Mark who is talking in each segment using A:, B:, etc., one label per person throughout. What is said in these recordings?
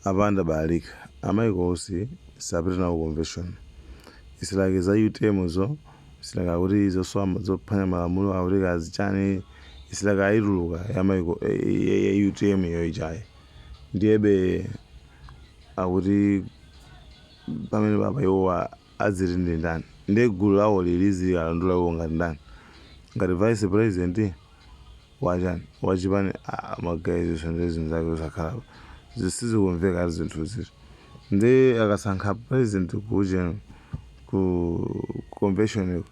A: Apa ndabalalika. A Michael Usi sapita nawo ku convention. It's like za UTM zo, it's like akuti zoswa zophwanya malamulo akuti kazichani, it's like ayituluka ya Michael ya UTM iyo ijayi. Ndiyebe akuti pamene papa iwowa adziti ndi ndani? Ndiye gulu lawoli lizilandula iwo ngati ndani? Ngati vice president? Wachani wachipani ah ma guys ndi zinthu zake zosakhala sizikumveka zinthuzi ndi akasankha president kuja ku convention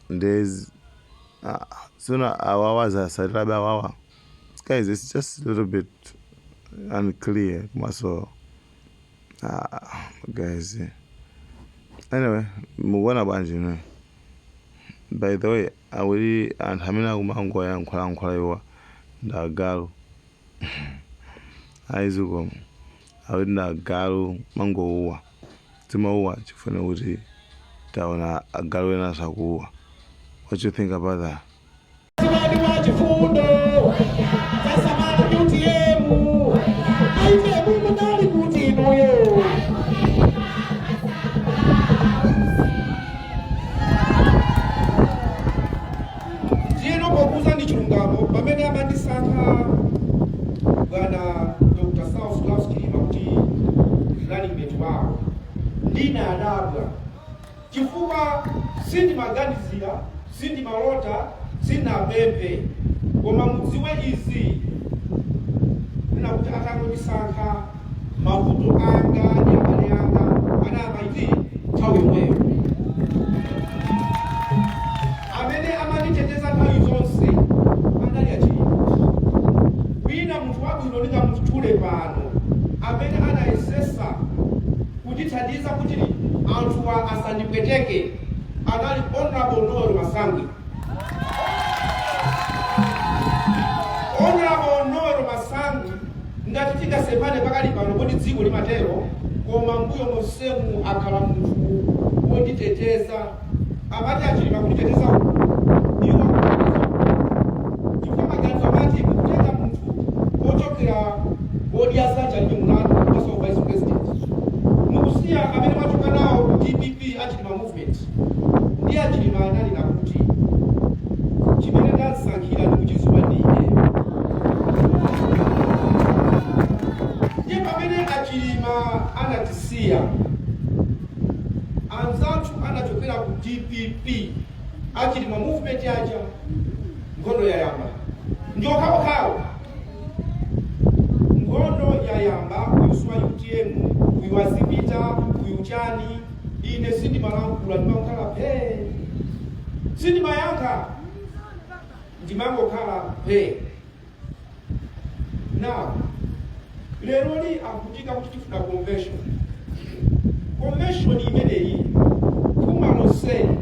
A: ndi ah, sona awawa zasatirabe awawa. Guys, it's just a little bit unclear komanso ah, guys, anyway, mukuona bwanji inu? By the way, akuti anthu amene akumangoyankhulayankhula iwowa ndi agalu. Ayi, zikomo. Akuti ndi agalu, mangouwa timauwa chifukwa kuti taona agalu ena sakuuwa. What you think about that?
B: Wadi wa chifundo chasamala UTM aite munali kuti inuyo. Ndiyeno pokuza ndi chilungamo, pamene amandisankha bwana Dr. Saulos Klaus Chilima kuti running mate wawo, ndinadabwa chifukwa sindimaganizira, sindimalota, sindinapemphe. Koma mudziwe izi, ndinakuti atangondisankha, mavuto anga ndi abale anga anayamba iti nthawi yomweyo. Amene amanditeteza nthawi zonse anali aChilima. Wina munthu wabwino ndingamutchule pano amene anayesesa kundithandiza kuti anthuwa asandipweteke anali Honorable Noel Masangwi. Honorable Noel Masangwi, ngati tingasempane pakali pano, kodi dziko limatero? Koma mbuyo monsemu akhala munthu wonditeteza. Amati aChilima kunditeteza uku, iwo akuteteza uku, chifukwa maganizo amati mukutenga munthu wochokera wodya zacha alibe mulandu komanso vice president, mukusiya amene mwachoka nawo ku DPP, aChilima Movement. Ndiye aChilima ananena kuti chimene ndansankhira ndikuchidziwa ndi ineyo. Ndiye pamene aChilima anatisiya, anzathu anachokera ku DPP, aChilima Movement aja, nkhondo yayamba. Ndi okhaokhawo, nkhondo yayamba, uyu si wa UTM, uyu azipita, uyu chani. Ine sindimalankhula, ndimangokhala phee, sindimayankha, ndimangokhala phee. Now leroli akutika kuti tifuna convention. Convention imeneyi, phuma lonseli,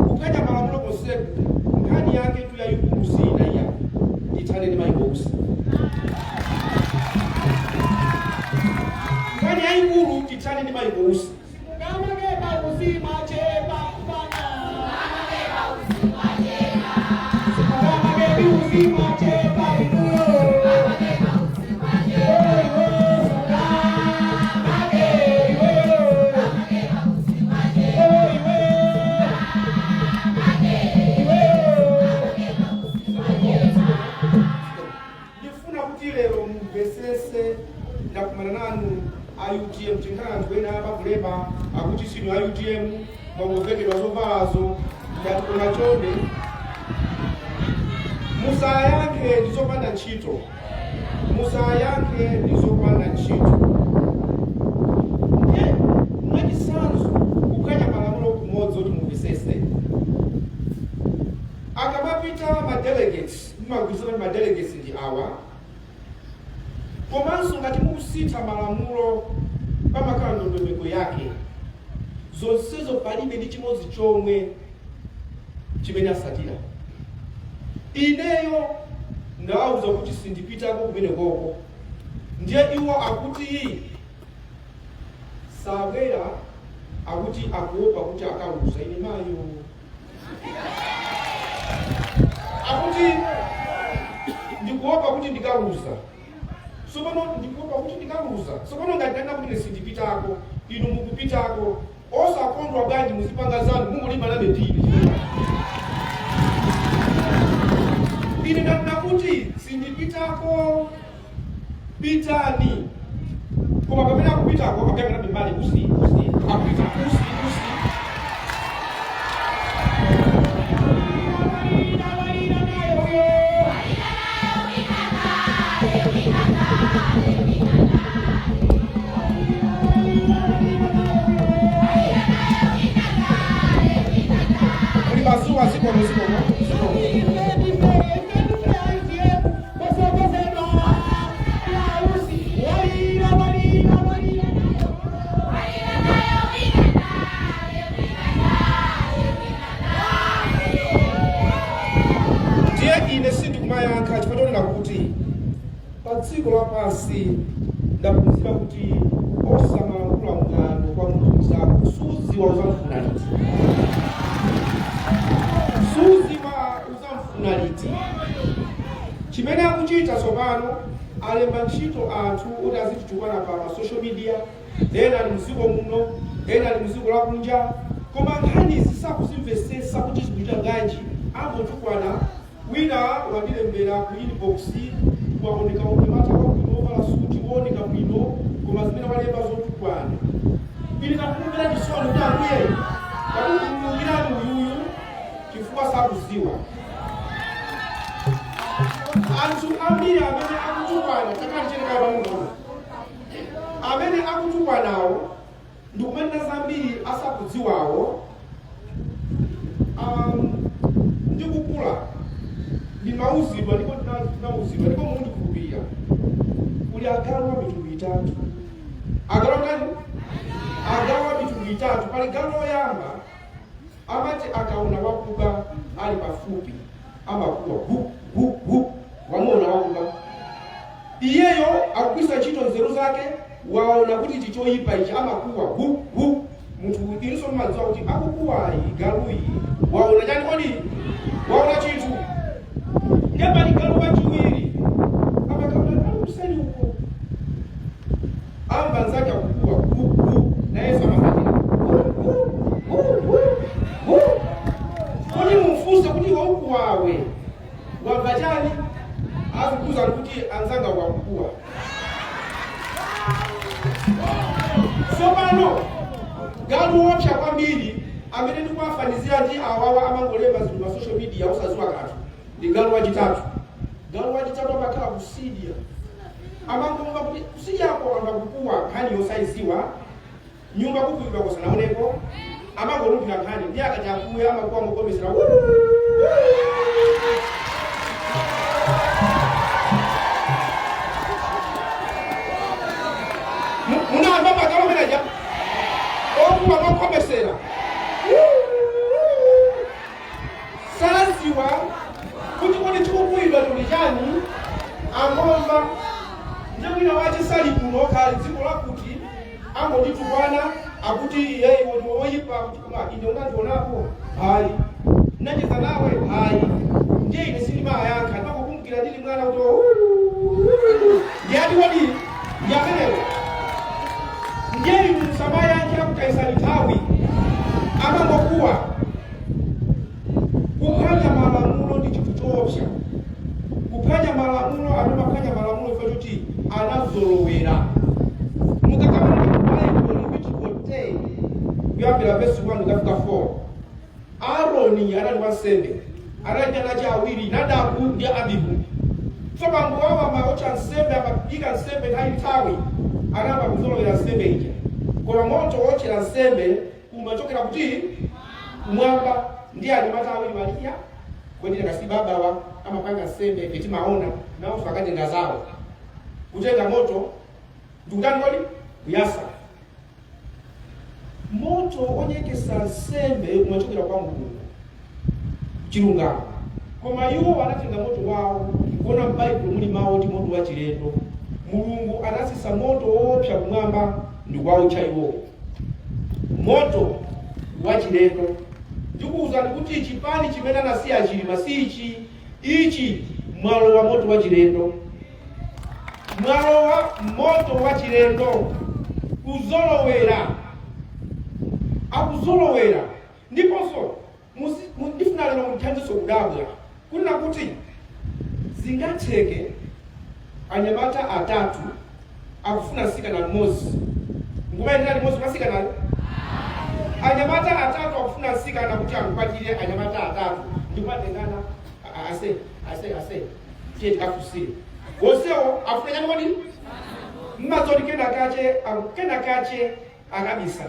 B: kuphwanya malamulo konseku, nkhani yake tu yayikulu si ina iya, tithane ndi Michael Usi. Nkhani yayikulu, tithane ndi Michael Usi. Ndifuna kuti lero mumvesese. Ndakumana nanu a UTM, tinkhala anthu ena apakulemba akuti sinu a UTM, mwangovekedwa zovalazo. Ndati koma chonde musayankhe, ndi zopanda ntchito, musayankhe, ndi zopanda ntchito. Ndiye mwachitsanzo, kuphwanya malamulo kumodzi kuti mumvesese, akamapita ma delegates, mumagwirizana kuti ma delegates ndi awa. Komanso ngati mukusintha malamulo pamakhala ndondomeko yake. Zonsezo palibe ndi chimodzi chomwe chimene asatira. Ineyo ndawauza kuti sindipitako kumenekoko, ndiye iwo akuti sabwera, akuti akuopa kuti akaluza. Ine mayo, akuti ndikuopa kuti ndikaluza. Tsopano ndikuopa kuti ndikaluza. Tsopano ngati ndanena kuti ine sindipitako, inu mukupitako, osakondwa bwanji? Muzipanga zanu, mungolimba nabe ndine. Ine ndanena kuti sindipitako, pitani. Koma pamene akupitako akuyang'ana mbali, Usi, Usi akupita, Usi, Usi. Walira, walira naye uyo. Muli mazuwa, zikomo, zikomo, zikomo. Walira, walira, walira.
C: Walira nayo wina kale, wina kale.
B: Ndiye ine sindikumayankha chifukwa chonena kuti pa dziko lapansi ndaphunzira kuti osamalankhula mwano kwa munthu mnzako. Suziwa uzamfuna liti, suziwa uzamfuna liti. Chimene akuchita tsopano, alemba ntchito anthu kuti azititukwana pa ma social media. Ena ali mdziko muno, ena ali mdziko lakunja, koma nkhani zisakuzimvesesa kuti zikuchita bwanji, angotukwana. Wina wandilembera ku inbox, waoneka unyamata wabwino, wovala suti, wooneka bwino, koma zimene walemba zotukwana. Ine ndakumvera chisoni kuti Ambuye takukhululukirani uyuyu chifukwa sakuziwa. Anthu ambiri amene akutukwana, takali chenekaya pang'ono, amene akutukwanawo ndikumanena zambiri asakudziwawo. Ndikukula ndimauzidwa, ndipo ndinauzidwa, ndipo mundikhulupirira, kuli agalu a mitundu itatu. Agalu ndani? Agalu a mitundu itatu. Pali galu loyamba, amati akaona wakuba ali pafupi amakuwa hu hu hu. Wamuona wakuba, iyeyo akugwisa ntchito nzeru zake, waona kuti ichi choyipa ichi, amakuwa hu hu. Munthu inso mmadziwa kuti akukuwayi galuyi waona chani? Kodi waona chinthu? Ndiye pali galu wachiwiri, amakhala ali kuseri uko, amva nzake akukuwa hu hu, nayenso amasatira hu hu hu hu hu. Kodi mumfunse kuti iwe ukuwawe wamva chani? Azikuuzani kuti anzanga wakukuwa. Tsopano galu wopsa kwambiri amene ndikuwafanizira ndi awawa amangolemba zinthu pa social media osadziwa kanthu ndi galu wachitatu. Galu wachitatu amakhala kusidya, amangomva kuti kusidyako anthu akukuwa nkhani yosayiziwa, nyumba kukuwidwa kusanaoneko, amangolumphira nkhani. Ndi akati akuwe amakuwa mokomesera. "Wuu, wuu." Munamva magalu ameneja okuwa mokomesera? Saziwa kuti kodi chikukuwidwa tuli chani, angomva. Ndiye wina wache sali kuno, khali dziko lakuti, angonditukwana akuti iye iwe ndiwe woyipa, kuti koma ine unandionapo? Hayi. Ndinacheza nawe? Hayi. Ndiye ine sindimayankha, ndimakukumbukira ndili mwana kuti ndiyati kodi ndi amenewo. Ndiye inu musamayankhe, akutayisani nthawi, amangokuwa. Kuphwanya malamulo ndi chinthu choopsa. Kuphwanya malamulo, anthu amaphwanya malamulo chifukwa choti anazolowera. Mukakawerenga Bible, Levitico 10 kuyambira verse 1 kukafika 4, Aaroni anali wansembe, anali ndi ana ake awiri, Nadabu ndi Abihu. So bambo wawo amaotcha nsembe, amaphika nsembe nthawi nthawi, anayamba kuzolowera nsembe ija. Koma moto wotchera nsembe umachokera kuti? Kumwamba. Ndi anyamata awiri waliya kodi kasi babawa amapanga nsembe, ife timaona, nawonso akatenga zawo, kutenga moto ndikutani kodi? Kuyasa moto onyekesa nsembe umachokera kwa Mulungu, chilungamo. Koma iwo anatenga moto wawo kuona m'Baibulo muli mawu oti moto wachilendo. Mulungu anasisa moto woopsa kumwamba ndikuwautcha iwowo moto wachilendo. Ndikuwuzani kuti chipani chimene anasiya Chilima si ichi. Ichi mwalowa moto wachilendo. Mwalowa moto wa chilendo, kuzolowera, akuzolowera. Ndiponso ndifuna lero muthandizo kudabwa kunena kuti zingatheke anyamata atatu akufuna msikana mmodzi nkumayendera limodzi masikanayo? Anyamata atatu akufuna msikana kuti akukwatire, anyamata atatu ndikumatengana, ase, ase, ase, tiye tikafunsire. Wonsewo afuna chani? Kodi mmadzoti kenakache kenakache akabisa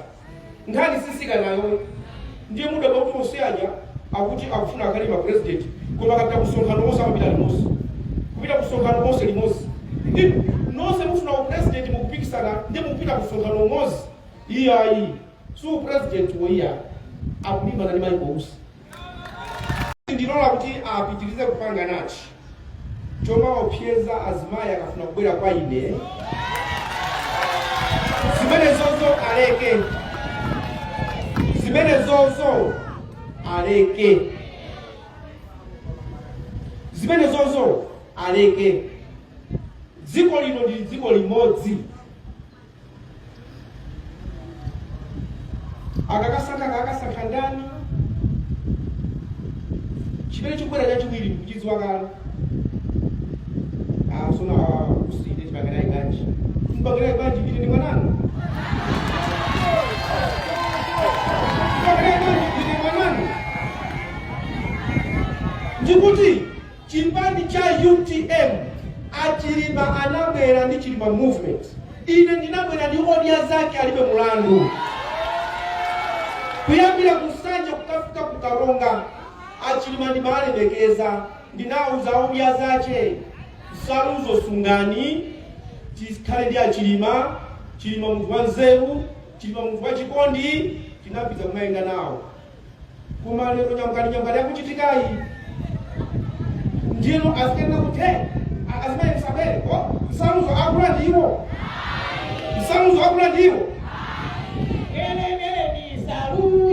B: nkhani sisikanayo? Ndiye mudabwa kuti onse aja akuti akufuna akhale ma president, koma akapita kusonkhano onse amapita limodzi, kupita kusonkhano onse limodzi. Inu nonse mufuna upresident, mukupikisana ndi mukupita kusonkhano umodzi. Iyayi, si upresident woiya, akulimbana ndi Michael Usi. Ndilola kuti apitirize kupanga nachi chomaopseza azimayi akafuna kubwera kwa ine. Zimenezozo aleke, zimenezozo aleke, zimenezozo aleke. Dziko lino ndili dziko limodzi. Akakasankha, akakasankha ndani? Chimene chikubwera chachiwiri kuchidziwa kale. Ah, sona usine chipanganayi bwanji? Mpanganayi bwanji? Ine ndi mwananu. Mpanganayi bwanji? Ine mwananu. Ndikuti chipani cha UTM, Achilima anabwera ndi Chilima Movement, ine ndinabwera ndi Odya Zake Alibe Mulandu. Kuyambira kusanje kukafika kukaronga, Achilima ndimalemekeza. Ndinawuza Odya Zache, nsaluzo sungani, tikhale ndi Achilima. Chilima munthu wa nzeru, Chilima munthu wa chikondi. Tinapita kumayenda nawo, koma lero nyamukani nyamukani yakuchitikayi, ndino azikenda kuti azimayi musabwere. Oh, nsaluzo akula ndiwo, nsaluzo akula ndiwo.
D: Keleleni salu.